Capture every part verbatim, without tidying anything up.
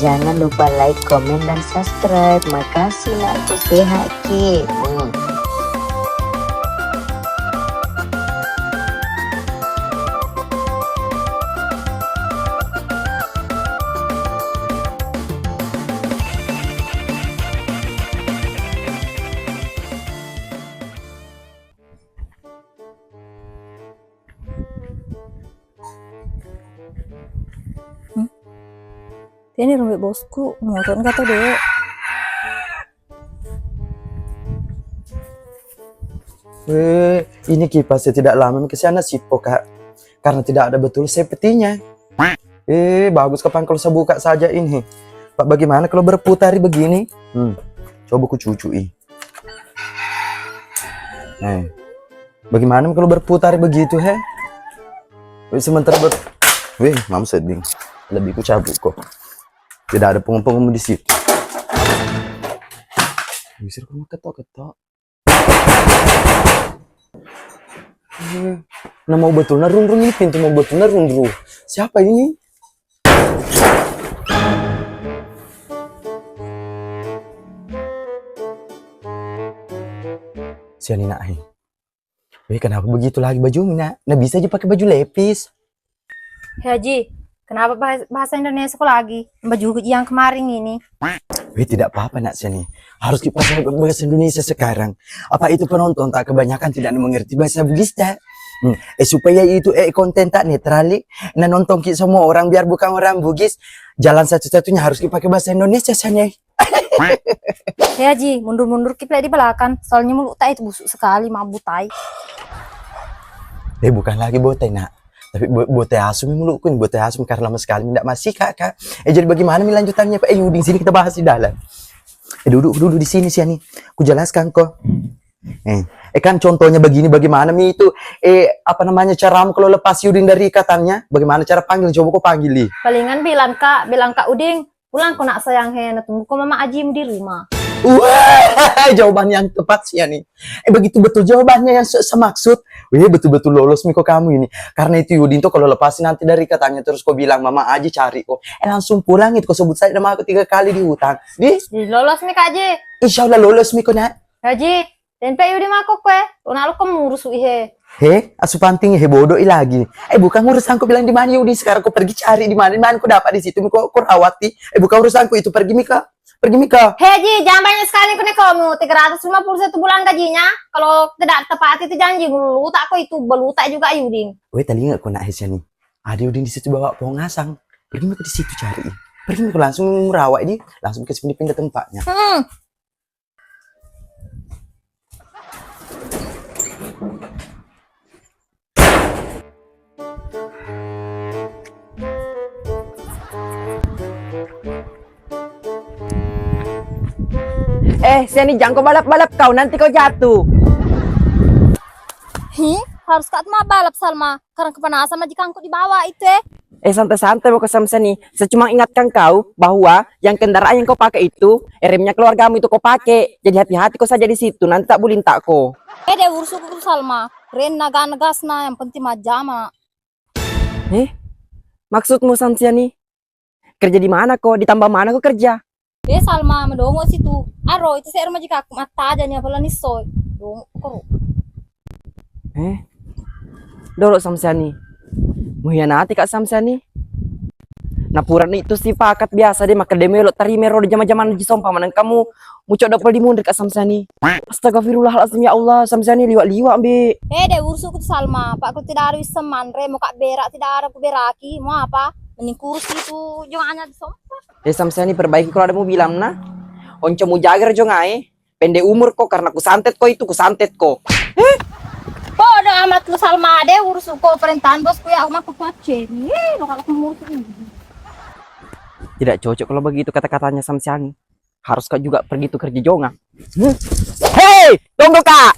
Jangan lupa like, komen, dan subscribe. Makasih nak, aku sehat ki. Hmm. Hmm? Teni rombe bosku, ngotot nggak tau deh. Eh, ini kipasnya tidak lama, kesian nasib, Kak. Karena tidak ada betul safety-nya. Eh, bagus kapan kalau saya buka saja ini. Pak, bagaimana kalau berputar begini? Hmm, coba ku cucui. Eh, bagaimana kalau berputar begitu, he? Wih, sementara ber-, wih, mam sedih. Lebih ku cabut kok. Tidak ada pengumpul di situ. Bisa kok ketok-ketok. Eh, nah, mau betul narung-rung ini pintu, mau betul narung-rung. Siapa ini? Siani nak, he. Weh, kenapa begitu lagi bajumu, nak? Nah, bisa aja pakai baju lepis. He Haji, kenapa bahas-, bahasa Indonesia kok lagi? Bajuku yang kemarin ini. Weh, tidak apa-apa, nak, Siani. Harus kita pakai bahasa Indonesia sekarang. Apa itu penonton tak kebanyakan tidak mengerti bahasa Bugis, tak? Hmm. Eh, supaya itu, eh, konten tak netral, eh. Nah, nonton ki semua orang biar bukan orang Bugis. Jalan satu-satunya harus kita pakai bahasa Indonesia, Siani. He Haji, mundur-mundur ki pale di belakang. Soalnya mulut tai itu busuk sekali, mabuk tai. Eh, bukan lagi bau tai, nak. Tapi bau, bau tai asu mi mulutku ini, bau tai asu mi karena lama sekali tidak masih, Kak, Kak. Eh, jadi bagaimana mi lanjutannya, Pak? Eh, Yuding, sini kita bahas di dalam. Eh, duduk dulu di sini, Siani. Ku jelaskan kok. Eh, eh, kan contohnya begini, bagaimana mi itu, eh, apa namanya, caramu kalau lepas Yuding dari ikatannya? Bagaimana cara panggil? Coba kau panggil, di. Palingan bilang, Kak, bilang, "Kak Uding, pulang ko, nak sayang, he, na tunggu ko Mama Ajimu di rumah." Wah, jawaban yang tepat, Siani. Eh, begitu betul jawabannya yang se-, semaksud. Wih, betul-betul lolos mi ko kamu ini. Karena itu Yuding tuh kalau lepasin nanti dari katanya terus ko bilang, "Mama Aji cari ko." Eh, langsung pulang itu ko sebut saya nama aku tiga kali di hutan. Di? Di lolos mi, Kak Ji. Insya Allah lolos mi ko, nak. Haji, tempe Yuding mako kue. Lo nak lo kemurus, wi, he. He, asu panting, he, bodoh i lagi. Eh, bukan urusanku bilang di mana Yuding sekarang, kau pergi cari di mana, di mana kau dapat di situ, kau, kau rawati. Eh, bukan urusanku itu, pergi mi kau. Pergi mi kau. He Ji, jangan banyak sekali kau nih kamu. Tiga ratus lima puluh satu bulan gajinya. Kalau tidak tepati itu janji, belutak kau itu, belutak juga Yuding. Weh, telinga kau nak, he, Siani. Ada Yuding di situ bawa pohon asang. Pergi mi kau di situ cari. Pergi mi kau langsung merawat di, langsung kasih pindah-pindah tempatnya. Hmm. Eh, Siani, jangko balap-balap kau, nanti kau jatuh. Hi, harus kak tu mabbalap, Salma. Karena kepanasan majikangku di bawah itu, eh. Eh, santai-santai mako, Samsiani. Saya cuma ingatkan kau bahwa yang kendaraan yang kau pakai itu, eh, remnya keluargamu itu kau pakai. Jadi hati-hati kau saja di situ, nanti tak bulintak ko. Eh, de urusuku tu, Salma. Rem na gas na gas na, yang penting majjama. Eh, maksudmu, Samsiani? Kerja di mana ko? Di tambang mana ko kerja? Eh, Salma, madongo situ. Aro, itu se're majikakku mattajani, apalagi nissoi. Dongo koro. Eh, dolo, Samsiani. Muhianati kak, Samsiani. Napurani itu sipakat biasa de, makkedemu elo tarima ro di jama-jamang Haji Sompa, maneng kamu mucok dapel di munri kak, Samsiani. Astagfirullahalazim, ya Allah, Samsiani, liwak-liwak mbe. Eh, de urusuku tu, Salma. Pak, ku tidak ada wisseng manre, mau kak berak tidak ada ku beraki. Mau apa? Mending kurus itu jonganya Haji Sompa. Eh, Samsiani, perbaiki kalau ada mau bilang, nah. Onco mujaga jongai, pendek umur ko karena kusantet ko itu, kusantet ko. Eh? Bodoh amat lu, Salma, de urusuku, perintahan bosku ya, aku mah kukuat ceni. Eh, lo kalau kamu urus ini. Tidak cocok kalau begitu kata-katanya Samsiani. Harus kau juga pergi tuh kerja jonga. Hmm? Hei, tunggu kak.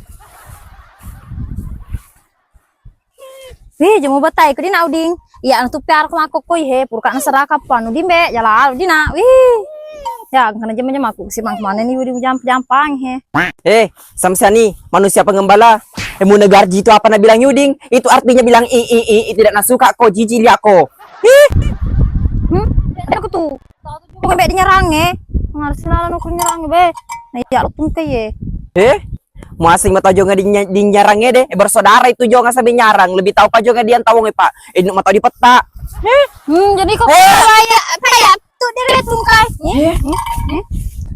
Wih, jemu batai ko dina Uding. Iya, anu tu piara ko mako koi he, purka na seraka panu dimbe, jala alu dina. Wih. Ya, karena jema-jema aku si mang mana ni Uding jamp-jampang he. Eh, Samsiani, manusia pengembala. Eh, muna garji itu apa na bilang Uding? Itu artinya bilang i, i, i, i, tidak nasuka ko, jijik lihat ko. Ih. Hmm? Aku tuh. Pokoknya be dinyarangnge. Ngarsi lalo no nyarang be. Na iya lo pungke ye. Eh? Muasing mata jonga di, di nyarang ede. Eh, bersaudara itu jonga sambil nyarang. Lebih tahu pa jonga dia tawong, eh, Pak. Eh, nuk mata di peta. Eh? Hmm, jadi kok kayak kayak tuh dia tungkai. Eh? Eh?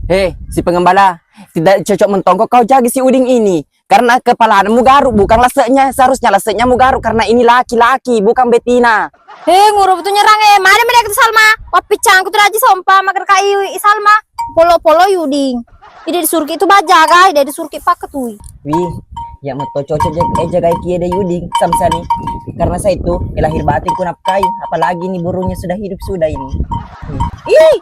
Eh, si pengembala, tidak cocok mentongkok kau jaga si Uding ini. Karena kepalanya mugaru, bukan laseknya. Seharusnya laseknya mugaru karena ini laki-laki, bukan betina. He, nguro betul nyerang, eh. Mana mereka tuh Salma? Wappiccangku tuh Raji Sompa, mager kai i Salma. Polo-polo Yuding. Ide disuruh itu bajaga, ide disuruh pakai tui. Wih, ya meto cocok jaga, eh, jagai kia deh Yuding, Samsani. Karena saya itu, eh, lahir batin ku nafkai, apalagi ini burungnya sudah hidup sudah ini. Ih,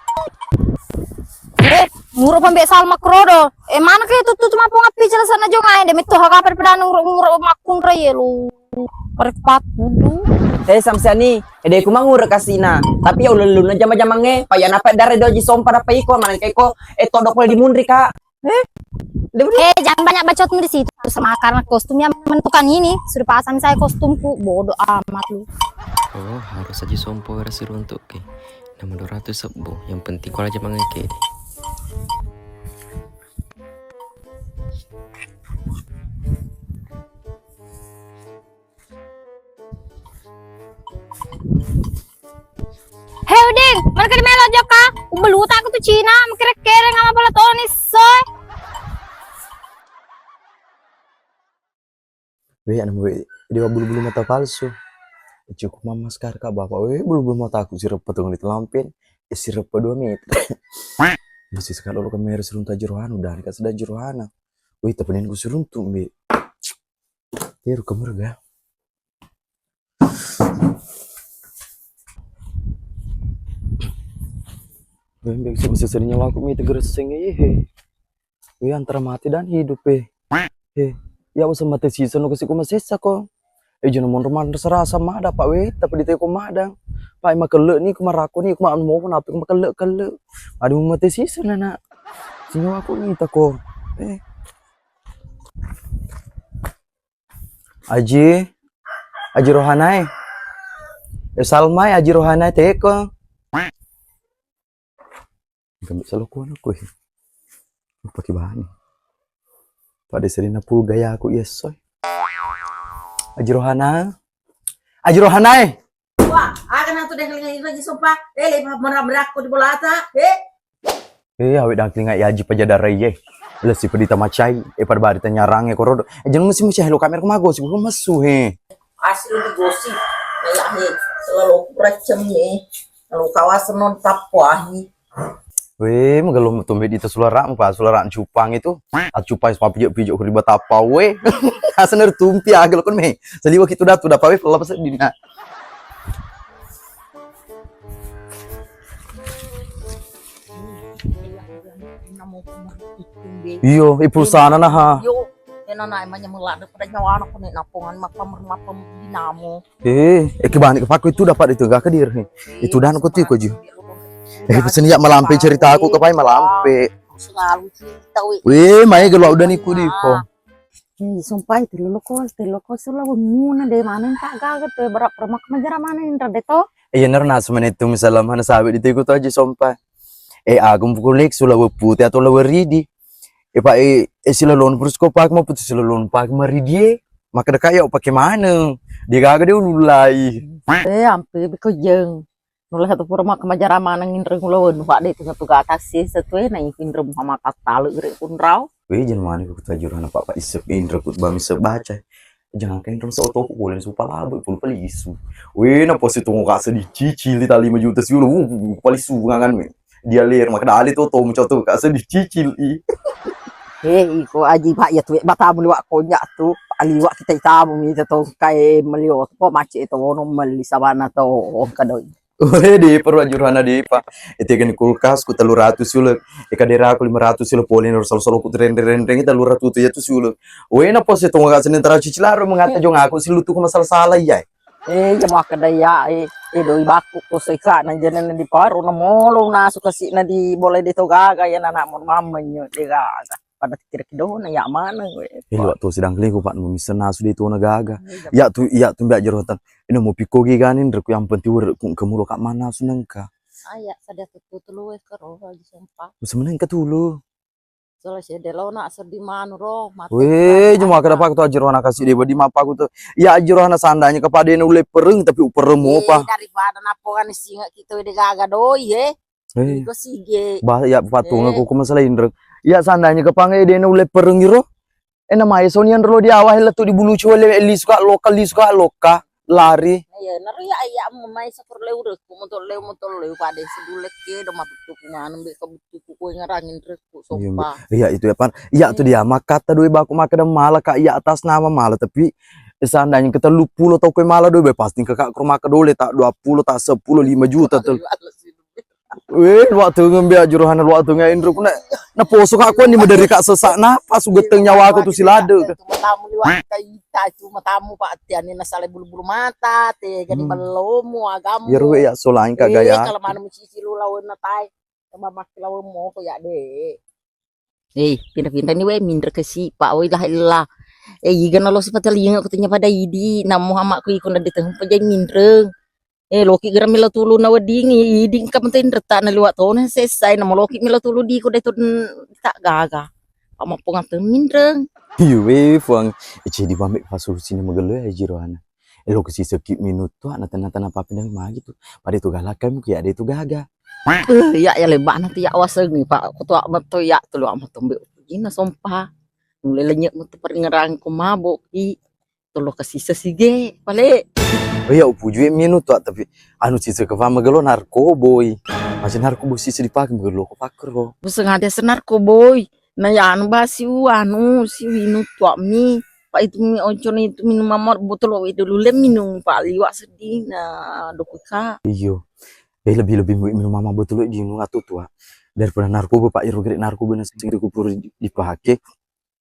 eh, nguro pambe Salma krodo. Eh, mana kayak tuh tuh cuma pung api jelas sana jong aja deh, meto haga pada pada nguro nguro makun reye lu. Parek pat kudu. Eh, Samsiani, ede ku mangure kasina. Tapi ya ulellunna jama-jamangnge, paya napa dare doji Sompa dapat iko, mana kayak iko, eh, todok boleh dimunri, Kak. Eh, de-, Eh, jangan banyak bacotmu di situ. Sama karena kostum yang menentukan ini, sudah pasang saya kostumku. Bodoh amat lu. Oh, harus aja Sompa rasi runtuk ke. Nama dua ratus sebbu, yang penting kalau aja mangeke. He Uding, mana kali melo jokka? Ubelu tak aku tuh Cina, mengkere-kere ngama pala toni soy. Weh, anu, weh, dewa bulu-bulu mata palsu. Eh, cukup mamaskar, Kak, Bapak. Weh, bulu-bulu mata aku sireppa tong di telampen. Eh, sireppa dua meter. Masih sekali lo kamera serunta jerohana, udah nih, Kak, sedang jerohana. Weh, tapi ku seruntu, Mbe. Teru kamera ga. Weh, Mbe, bisa, bisa sedih nyawaku, Mbe, tegeresseng, eh, he. Wih, antara mati dan hidup, eh. Eh, ya usah mati sisa no kasi ku masessa ko. Eh, jono monro manre serasa mada, Pak, weh, tapi di teko madang. Pak, makelle ni, ku marako ni, ku mau napi, ku makelle-kelle. Aduh, mati sisa nana. Sinyo aku ni tako. Eh. Aji, Aji Rohanae. Eh, Salmae, Aji Rohanae teko. Gambe salokuan aku, eh. Pake bani. Pada serina pulga ya aku, yes, soy. Aji Rohana. Aji Rohana, eh. Wah, aga nang tu dengkelinga iro ji Sompa. Eh, le merak-merakku di bolata, eh. Eh, awe dangkelinga ya Aji paja darai, eh. Lesi pedita macai, eh, pada bari tanyarang, eh, korodo. Eh, jangan mesti mesti hello kamera ku mago, si ku mesu, eh. Asli di gosip. Ya, eh, selalu kuracem, eh. Kalau kawasan non tappo, ahi. Weh, magello tombe dita sulara'mu, pa sulara'na cupang itu. Acupang sima pijo-pijo ku riba tappa, weh. Asana ri tumpi, agel kon me. Saliwa ki tuda, tuda pawe pella pasa dina. Iyo, i pulsana naha. Yo, ena na emangnya melada pada nyawana ko ne napongan mapam mapam dinamo. Eh, eh, kebani kepakku itu dapat itu gak kedir. Itu dan aku tiko ji. Eh, pesen ya malampe cerita aku kepai malampe. Selalu cerita, weh. Weh, mai gelo udah niku diko. Eh, sumpah itu loko, itu loko sula muna de mana tak gaga tu berak remak menjara mana indra de to. Iya, nerna semene tu misalnya mana sabe di tiku tu aja sumpah. Eh, aku mpukulik sula wepute atau laweridi. Eh, Pak, eh, eh, sila lon perus ko pak mau putus sila lon pak maridi, eh. Maka dekat ya pakai mana? Dia gaga dia ululai. Eh, ampe biko jeng. Nulle satu pura maka majara maneng inreng ulaweng, Pak, de' tu satu gata sih, satu e, na inreng Muhammad Tattalu gere' kunrau. Weh, jangan mana ku tajur anak Pak, Pak Isep, inreng ku bang Isep baca. Jangan kan inreng soto ku kulen supa labu, pul palisu. Weh, na posi tungo kasa dicicil di tali lima juta siulo, uh, palisu ngangan me. Dia ler, maka dali to, to, mencoto kasa dicicil i. Eh, iko aji Pak ya tu, batamu liwak konyak tu, liwak kita itamu mi to, kae melio to, macet to, ono meli sabana to, kadoi. Weh, di perlu ajuruhana di pa. Itu kan kulkas ku telu ratus sulek. Ika dera ku lima ratus sulek, polin salo-salo ku rendeng-rendeng telu ratus tu ya tu sulek. Weh, na pos itu nggak senin tara cicilaro mengata jong aku si lutu ku masalah-salah iya. Eh, ya makkeda ya, eh, eh, doi bakku ko soi ka na jenen di paro na molo na suka si na di boleh di to gaga ya na nak mon mamma nyo de gaga. Pada kira kedona ya mana we. Eh, waktu sidang keliku Pak, mumisen nasu di tona gaga. Iya. Ya tu, ya tu mbak jerotan. Ino mau piko gi ganin reku yang penting wer ku kemulo kak mana su nengka. Aya, sadia tuttu tulu wé karo, Haji Sompa. Semeneng ke tulu. Sola sedde lo nak seddi manu ro, mate. Wé, cuma kada paku tu Haji Rohana kasi dé badi mappaku tu. Ya Haji Rohana seandainya kepada ulle pereng tapi upereng mo pa. Daripada napongan singa kita dé gaga doi, eh. Eh. Iko sige. Ba, ya patunga ko masalah Indra. Ya seandainya kepang dé ulle pereng iro. Eh, na mai sonian ro diawa hella tu di bulu cuwa le lisu ka lokka, lisu ka lokka, lari. Iya, naro ya, iya, mai sakur leu rekku, motor leu, motor leu, pada sedulek ke, do mabuttuku nganu, be kabuttuku kue ngarangin rekku, Sompa. Iya, itu ya, Pan. Iya, tu dia, makata doi baku maka dan mala, Kak, iya, atas nama mala, tapi seandainya kita lu pulo tau kue mala doi, be pasti kakak ke rumah ke dole, tak dua puluh, tak sepuluh, lima juta, tuh. Wé, luwak tengeng bé Haji Rohana, luwak tengeng Indra ku na, naposo ka kuani maderi ka sesak napas, ugetteng nyawaku tu siladde. Cuma tamu liwat ka ita, cuma tamu pa atiani nasale bulu-bulu mata, tega di ballomu, agamu. Iyaro wé ya solaing ka gaya. Kalau mana musisi lu lawan natai, sama mak lawan moko ya dé. Eh, pinra-pinra ni wé minreng ke sipa, wé lah ella. Eh, iga nalo sipatalinga ko tanya pada idi, namo amakku iko na diteng pajai minreng. Eh, loki gera melo tulu na weddingi, idi engka menteng retta na liwat tona sessai, na moloki melo tulu di ko dai to tak gaga. Pamappongateng minreng. Iyo wé, Puang. Eh, cedi bambe pasulusi na magelo ya Haji Rohana. Eh, lo kasi seki minuttu, na tena-tena papinang magi tu. Pada tu galakkan ki ada tu gaga. Eh, ya, ya lebak nanti ya waseng ni, Pak. Kutuak meto ya, tulu meto mbé. Ina Sompa. Mulai lenyek meto peringerang ko mabok i. Tolo kasisa sige, pale. Oh iya, upujue minu tu, tapi anu sisa ke fama gelo narkoboi. Masih narkobo sisa dipake gelo ko pakro. Buseng ada se narkoboi. Na ya anu basi u anu si winu tu mi. Pak itu mi oncone itu minum mamar botol wé dulu le minum Pak liwak sedih na dokuka. Iyo. Eh, lebih-lebih minum mama botol di nu atu tua. Daripada narkoba Pak, iro gere narkoba na sing dikubur dipake.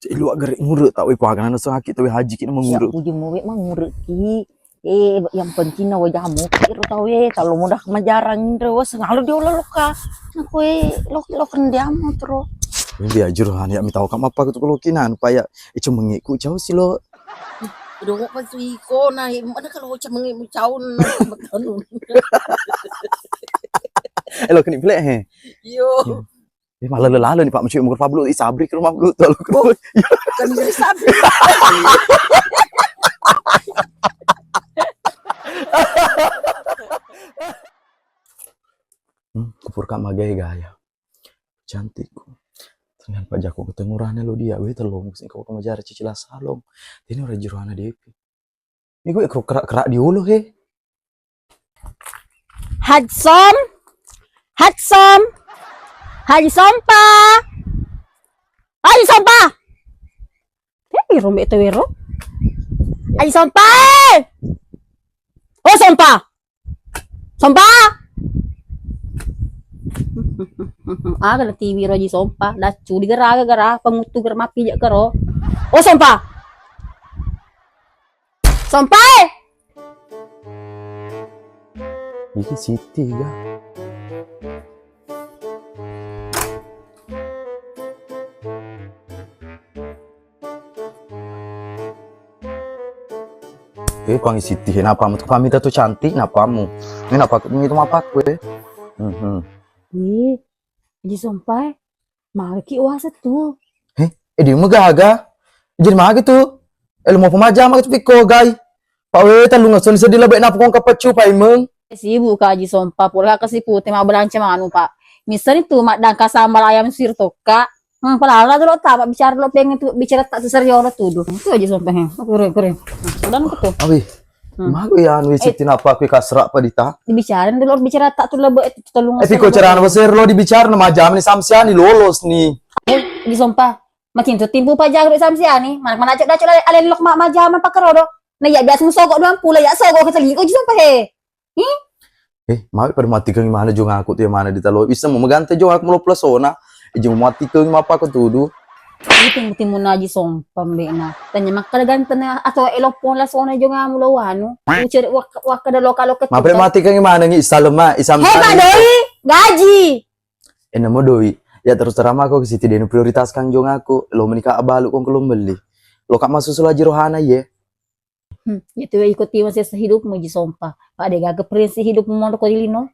Cek luak gere ngure tak wé pagana na sengaki tawé haji ki na mangure. Puji mu wé mangure ki. Eh, yang penting na wajamu ki ro tawé talo mudah majarang indra wé sengalo diola loka. Na kue loki loken diamu tro. Ini dia juru hani ya mitau kama apa tu loki na anu paya. Eh, cuma ngiku jauh sih lo. Udah mau pas iko na, eh, mana kalau cuma ngiku jauh na. Eh, lo kena pilih he. Iyo. Eh, malah lelala nih Pak, mencuri menggur Pablo, ih, sabri ke rumah Pablo, tuh, lo ke rumah. Kan dia sabri. Hmm, kupur Kak magai gaya. Cantikku. Ternyata Pak Jako ketemu rane lo dia, weh, telung, sing kau kemajara cicilah salong. Ini orang jeroana depi. Iku iko kerak-kerak diolo he. Hajsom. Hajsom. Haji Sompa. Haji Sompa. Eh, iro mbek tewero. Haji Sompa. Eh. Oh, Sompa. Sompa. Aga na tiwi ro Haji Sompa, daccu digaraga gara, penguttu gara mappi je karo. Oh, Sompa. Sompa, eh. Iki Siti ga. Eh, Pang Siti, kenapa mu pamita tu cantik, napamu? Ini napa itu apa kue? Mhm. Ih, Haji Sompa, eh. Magi ki wasa tu. Eh, eh, di magaga. Jadi magi tu. Eh, lu mau pemaja magi tu piko gai. Pak we talunga soni sedih lebih napa kong kapaccu paimeng. Sibuk ka Haji Sompa, pura kasi pute mabbelanca manu, Pak. Misalnya tu maddangka sambal ayam sir tokka. Hmm, padahal tu lo tama bicara lo pengen tu bicara tak seserius lo tuduh. Itu aja Sompa he. Kure kure. Udah aku tu. Abi. Hmm. Mago ya anu isi tinapa aku kasra padita. Dibicara dulu bicara tak tu lebe itu telung. Eh, piko cara anu ser lo dibicara nama jam ni samsiani lolos ni. Eh, Haji Sompa. Makin tu timpu pajago samsiani. Mana mana cok dacok ale lok ma majama pakarodo. Na iya biasa musogo dua puluh ya sogo kita liu Haji Sompa he. Ih. Eh, mawi pada matikengi mana jong aku tu ya mana di talo. Bisa mau megante jong aku mulo plasona. Ijing matikengi mapa aku tudu. Itu timun Haji Sompa mbena. Tanya makkada gantena atau elopon lasona jong amu lo wanu. Ucere wak wak kada loka loka. Mapre matikengi mana ngi salema isam. Hei Pak Doi, gaji. Eh, namo Doi. Ya terus terang aku ke Siti denu prioritaskan jong aku. Lo menikah abalu kong kelom beli. Lo kak masuk sulaji rohana ye. Hmm, itu ya ikuti masih sehidupmu Haji Sompa. Pak de gaga prinsip hidupmu mau ko lino.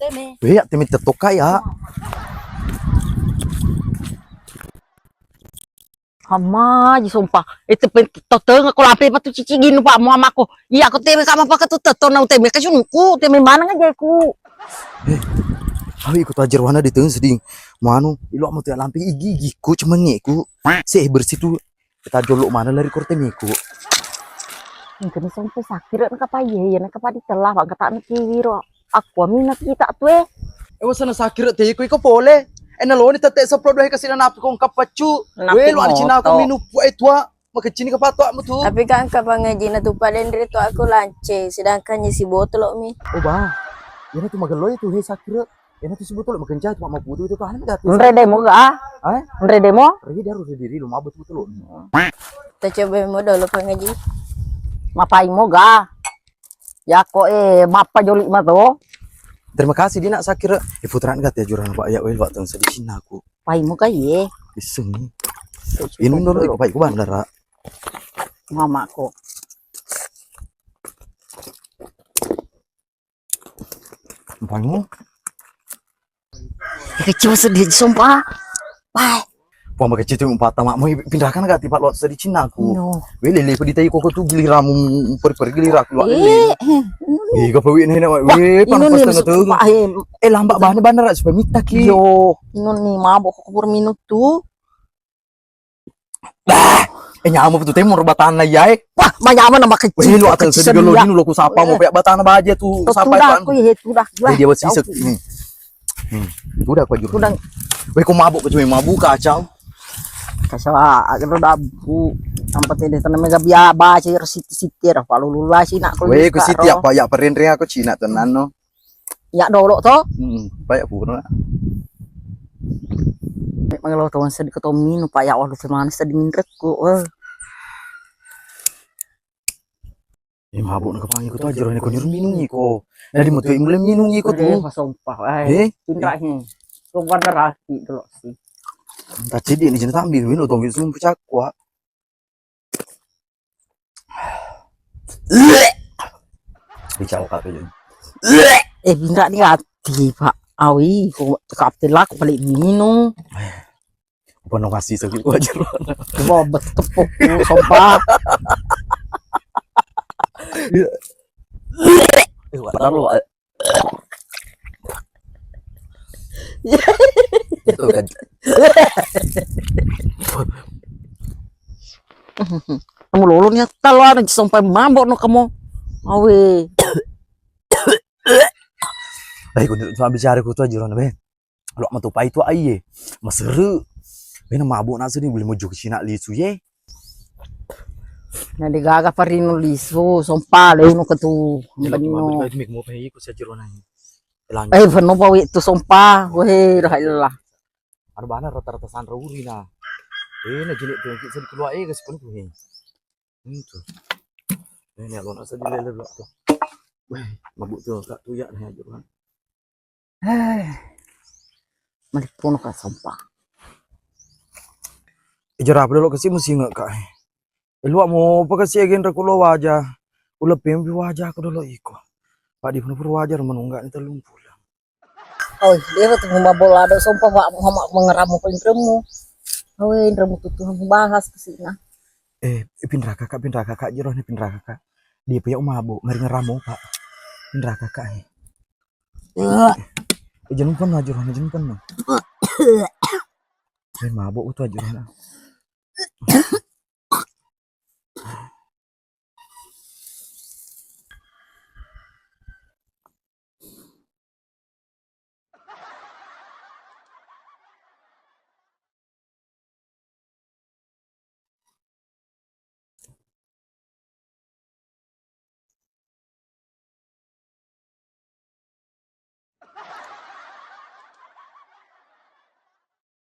Teme. Wé, ya teme tettoka ya. Hamaji sompa. Itu pen toteng aku lampe patu cici ginu Pak Muhammad ko. Iya aku teme kama pakai tu tetto nau teme kasunuku teme mana ngaja ku. Eh, awi ku tajar wana di teng seding. Manu, ilo mau tu lampe igi igi ku cemenge ku. Seh bersih tu. Kita jolo mana lari korte miku. Engkani sompa sakira naka paye ya naka padi telah bang kata naki wiro. Aku amina kita tu eh. Eh, wasana sakira te iko iko pole. Ena loni tete sepuluh dua kasih na napi kong kapaccu. Napi Wé, lo ada cina moto. Aku minu pu eh tua. Makecini kapatu mu tu. Tapi kan kapangajina tu padenre tu aku lance, sedangkan nyisi botolo mi. Oh, ba. Ina tu magello itu he sakira. Ina tu si botolo makenca tu maputu itu tu anu gati. Nre demo ga? Eh? Nre demo? Regi daru diri lu mabut botolo. Tacoba mo dolo pangaji. Mapai mo ga? Yako eh mappa joli mato. Terima kasih dina sakira. Eh, putra nggak ya jurang Pak ya wé waktu sedih sinaku. Pai mo ga ye? Iseng. Inung dolo iko pai ku bandara. Mama ko. Pai mo. Kecil sedih sompa. Pai. Pama kecil tu empat tamak mo pindahakan gak tipat lo sedih cinaku. No. Wé lele pedi tai koko tu giliramu peri-peri giliraku lo lele. Eh, eh, Ih, gapa wé nene wé panas nih, pas tengah tu. Eh, lambat banget bandara supaya mita ki. Yo, inun nih mabok koko pura minum tu. Bah, eh nyamuk tu temur batana ya eh. Wah, manyamuk nama kecil. Wé lu atel sedih lo dinu lo ku sapa mo pea batana baja tu sapa itu. Aku ya sudah. Dia buat sisek. Hmm. Sudah aku juru. Sudah. Wé ku mabuk ku cuma mabuk kacau. Kacau agak dabu. Sampai tidak tenang mega biar baca siti-siti dah palu lula sih nak. Wé ku siti apa ya perendre aku cina tenano. Ya dolo to. Hmm, paya pura. Mangelo to sedih ke tominu paya walu semana sedih minrekku. Wah. Eh, mabuk nak kepangi ko tu aja roh ko nyuruh minum iko. Jadi mau tu mulai minum iko tu. Pas sompah. Eh, pindah ni. Kau pada raki dulu sih. Tadi dia ni jenis ambil minum tu minum pecah kuat. Bicau kak tu. Eh, pindah ni hati pak. Awi, kau kapten lah, kau balik minum. Apa nong kasih sakit gua aja lu. Gua betepuk lu, sompah. Eh, waduh lu. Itu kan. Kamu lolo ni talo ada sompah mabok no kamu. Awe. Eh, gua tu ambil cari ku tu aja lu, be. Lo matupai tu aiye. Maseru. Bena mabuk nasu ni boleh mojo ke Cina lisu ye. Na degaga parinu lisu, sompa leunu ke tu. Banno. Mau pai ku saja rona. Eh, fano pa wi tu sompa. Weh, la ilaha illallah. Anu bana rata-rata sanra uri na. Eh, na jenek tu ki sedih keluar eh ke sepuluh tu he. Itu. Eh, ni alona sedih lele lo tu. Weh, mabuk tu tak tu ya ni aja kan. Eh, malippuno ka sompa. Ijara apa dolo kasi musinga ka. Elua mo apa kasi agen rekulo waja. Ulepe mpi waja ko dolo iko. Pak di pun waja menungga ni telung pulang. Oh, dia tu mabol ada sompa wa mama mengeramu paling remu. Awe remu tutu bahas kesina. Eh, pinraka kak, pinraka kak, jero ni pinraka kak. Dia punya mabuk, mari ngeramu pak. Pinraka kak eh. Eh, jangan pernah aja, jangan pernah. Eh, mabuk itu aja.